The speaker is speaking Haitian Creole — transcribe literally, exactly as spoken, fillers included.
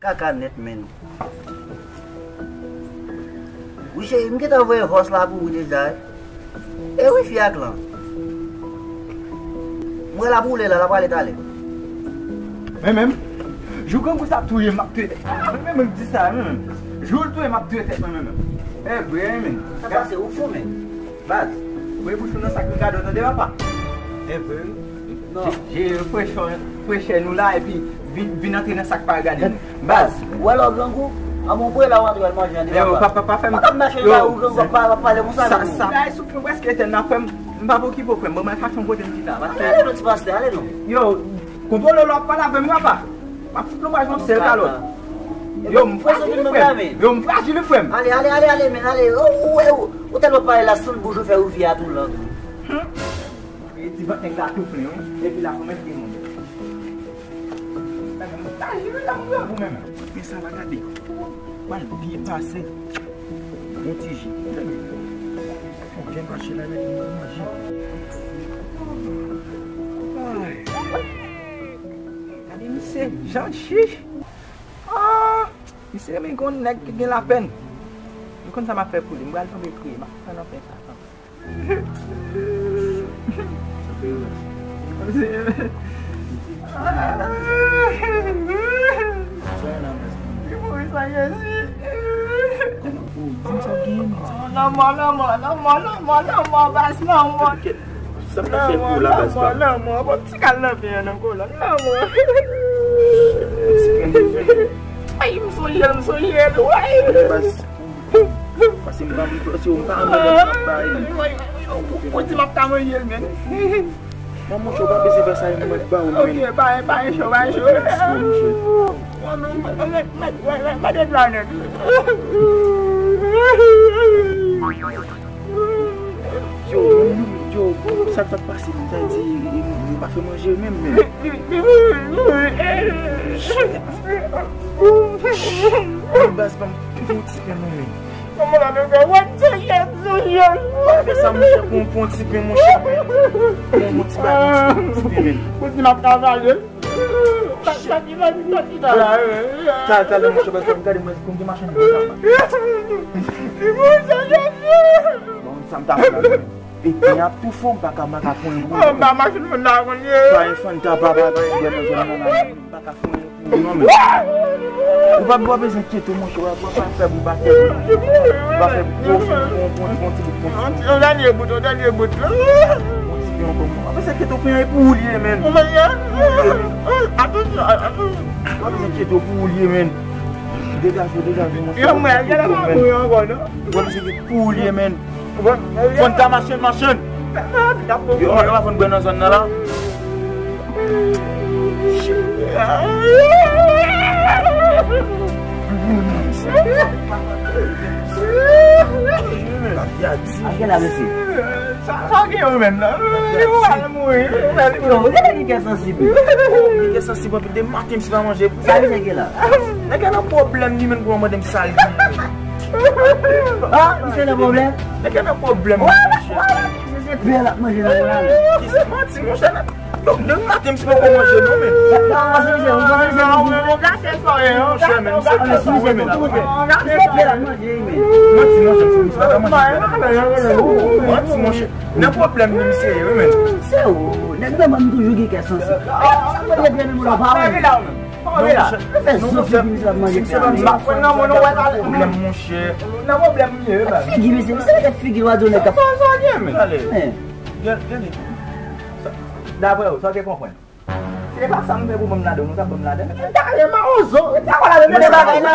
Kaka nèt, menn. Wi, cheri, m gentan voye hòs la pou ou deja, wi. E wi, fi ak lan. M wè l ap woule la, l ap ale talè. Mwen menm, jou grangou sa ap touye m, m ap touye tèt. Mwen menm, m di sa, mwen menm. Jou l touye m, m ap touye tèt mwen, mwen menm. E vre, mwen menm. Sa pase, ou fou, menm. Baz, voye bouch ou nan sak regade w, tande, papa. E vre, wi. Non. Jere frechè, frechè nou la, epi vin, vin antre nan sak pa regade nou. Baz. Ou wè lè w grangou, an bon, pou la w antre w al manje an deja. Yo, papa, pa fè m. Pa t ap mache la ou grangou, pa, pa pale konsa, sa, grangou. Sa, sa, sou ke prèske etèn nan, frè m, m pa okipe w, frè m. Bon, mwen chache yon kote m chita, paske ale non, ti pastè, ale non. Yo, kontwole lè w ap pale avè m, papa. M ap fout lonbraj yon sèl kalòt. Yo, m frajil, frè m. Yo, m frajil, frè m. Ale, ale, ale, ale, men, ale. Ou, ou, ou, ou tèlman pale la, san bouch ou fè ou vye a tou lan. Hmm. E ti vant nèg la tou plen, wi. Epi la, kòman l gen moun? Gade, m ta jire la, m grangou menm. Men sa va gade. Pral byen pase. Bon ti ji. Fò byen mache la, men m manje. Ay. Gade misye, jan chich. Ah, misye renmen gon nèg ki gen lapèn. M konn sa m ap fè pou li. M pral tonbe kriye. M ap pran nan fè sa. Lanmò, lanmò, lanmò, lanmò, lanmò, baz, lanmò. Sa m ta fè pou la, baz pa m? Lanmò, lanmò, bon, ti kal nan pen an ankò la. Lanmò. Ay, m sonje l, m sonje l, wi. Baz. Paske m pa, m paske m pa renmen lòt m ap bay. Ou di m ap ka manje l, men. Non, monchè, ou pa bezwen fè sa, mwen k ba ou l, men. Ok, pa, pa cho, pa cho. Mèt, mèt, mèt, mèt, mèt, mèt, mèt. Yo, yo, yo, sa k t ap pase, m ta di, e, yo pa fè manje menm, men. Baz, ban m yon ti pen, non, men. Kòman la, men, frè? Wè, Dye, Dye, Dye. Pa fè sa, monchè, pran, pran yon ti pen, monchè, men. Pran yon ti bagay, yon ti pen, men. Ou di m ap travay, wi. Talè, talè, monchè, paske m gade mwen konn gen machann konsa. Bon, sa m ta fè la. E pen ap tou fò, m pa ka, m pa ka pran yon goud. M pa machann moun la konn ye. Pa yon fanta, pa, pa, pa yon bwè nan zòn nan la. M pa ka fè yon goud non, men. Ou pa, ou pa bezwen enkyete w, monchè, w ap, w ap fè pou w pa fè pou w pa fè pou w pran ti bout, pran ti bout. Yon dènye bout, yon dènye bout. Yon ti pen ankò. Apre sa, kite w pen an, e pou ou l ye, men. Ou mwen ye? Atansyon, atansyon. Ou pa bezwen enkyete w, pou ou l ye, men. Degaje w, degaje w, monchè. Yon mwen, gen la pa pou yo ankò, non? Bon, se pou ou l ye, men. Fanta machann, machann. Yo, yo pa fè bwè nan zòn nan la. Achte la, mesye. Sa, sa gen yo menm la. Yo, ou al mouri. Yo, ou gen nèg ki kè sansib. Li gen sansib anpil de maten, misye pa manje. Sa misye gen la? Nèg la nan pwoblèm li menm, pou mande m sa l gen. Ah, misye nan pwoblèm? Nèg la nan pwoblèm, monchè. Misye se pè l ap manje nan la. Ki se manti, monchè. Donk, demen maten, misye poko manje, non, men. Monchè, men, misye poko manje, men. Manti, monchè, misye pa ka manje. Manti, monchè. Nan pwoblèm, men, misye ye, wi, men. Se ou, nèg nan bann toujou gen kè sansib. Sa mwen gen pye nan moun pa wè. Non, monchè. Non, monchè. Misye pa nan pwoblèm, monchè. Nan pwoblèm, misye, wi, ba. Figi, misye, misye, figi, w a di w nèg k ap. Sa, sa, sa, men. Gade, gade. Daprè ou, sa w te konprann? Se pa sa m fè pou ban m ladan, nou t ap ban m ladan. M ta rele mawozo, m ta rele bagay la.